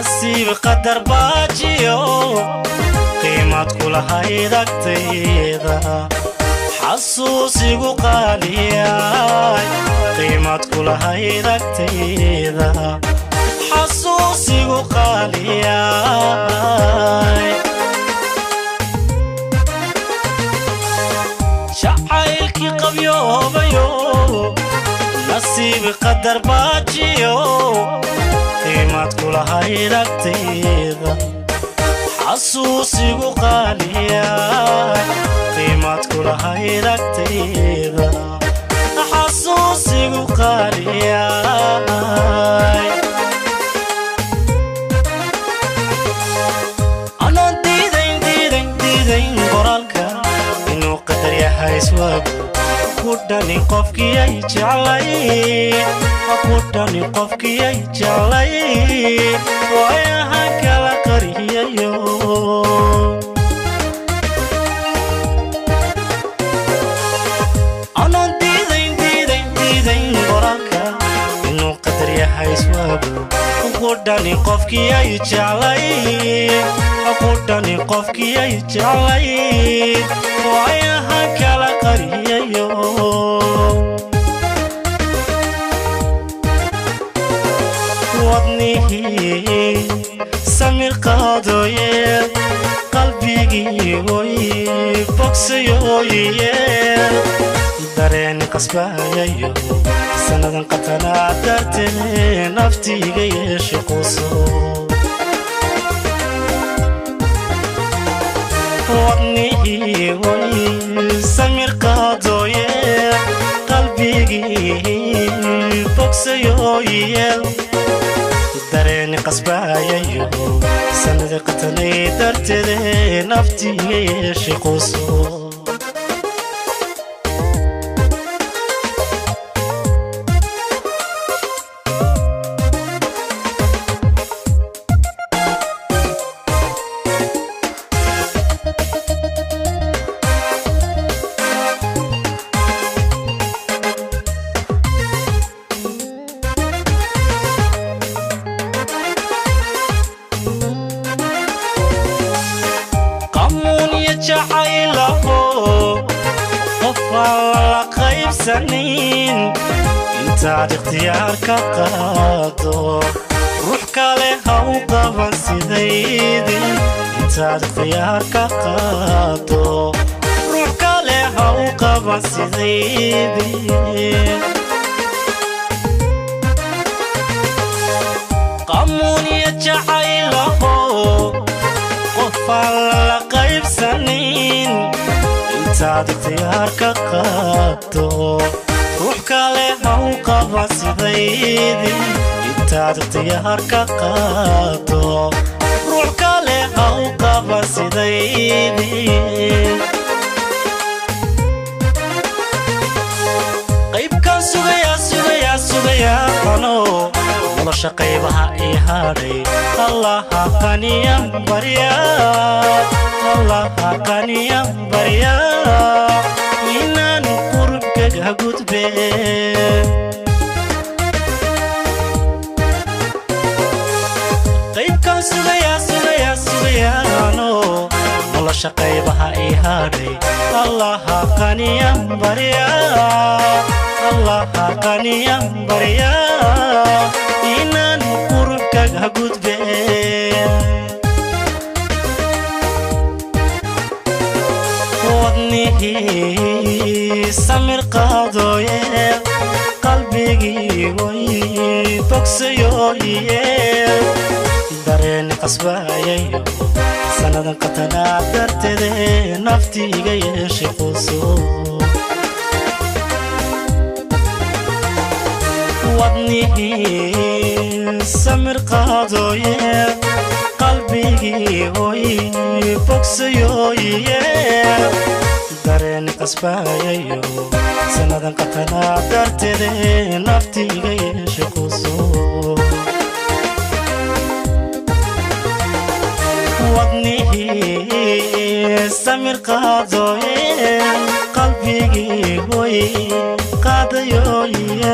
Nasiib qadar baajiyo qiimad kulahayd agtayda, xasuusigu qaaliyay. Qiimad kulahayd agtayda, xasuusigu qaaliyay. Jacaylkii qabyoobayo, nasiib qadar baajiyo qiimad kulahayd agtayda, xasuusigu qaaliyay. Qiimad kulahayd agtayda, xasuusigu qaaliyay. Anoon diidayn diidayn diidayn qoraalka inuu qadar yahay iswaagu, ku dhani qofkiyay jeclay, ku dhani qofkiyay jeclay, waayahan kala qariyayo. Anoon diidayn diidayn diidayn qoraalka inuu qadar yahay iswaagu, ku dhani qofkiyay jeclay, ku dhani qofkiyay jeclay, waayahan kala qariyayo. Wadnihii samir qaadoye, qalbigii oy bogsayoye, dareeni qasbayayo sannadan qatanaa dartee naftiiga yeeshe quso. Wadnihii oy samir qaadoye, qalbigii bogsayoye, dareeni qasbayayo sanadi qatanay darteede naftiiga yeeshe quso. Qamuunya jacaylaho qof aan lala qaybsanin, intaad ikhtiyaar ka qaado ruux kale ha u qaban sidaydii. Intaad ikhtiyaar ka qaado ruux kale ha u qaban sidaydii. Qamuunya jacaylaho qof aan lala qaybsanin, intaad ikhtiyaar ka qaado ruux kale ha u qaban sidaydii. Intaad ikhtiyaar ka qaado ruux kale ha u qaban sidaydii. Qaybkaan sugayaa sugayaa sugayaa ano nolosha qaybaha ii hadhay, Allaha qaniyan barya, Allaha qaniyan barya inaan qurubkaga gudbe. Qaybkaan sugayaa sugayaa sugayaano nolosha qaybaha ii hadhay, Allaha qaniyan barya, Allaha qaniyan barya inaan qurubkaga gudbe. Wadnihii samir qaadoye, qalbigii way bogsayoye, dareeni qasbayayo sannadan qatanaa darteede naftiiga yeeshe quso. Wadnihii samir qaadoye, qalbigii oy bogsayoye, dareeni qasbayayo sannadan qatanaa darteede naftiiga yeeshe quso. Wadnihii samir qaadoye, qalbigii way qaadayoye.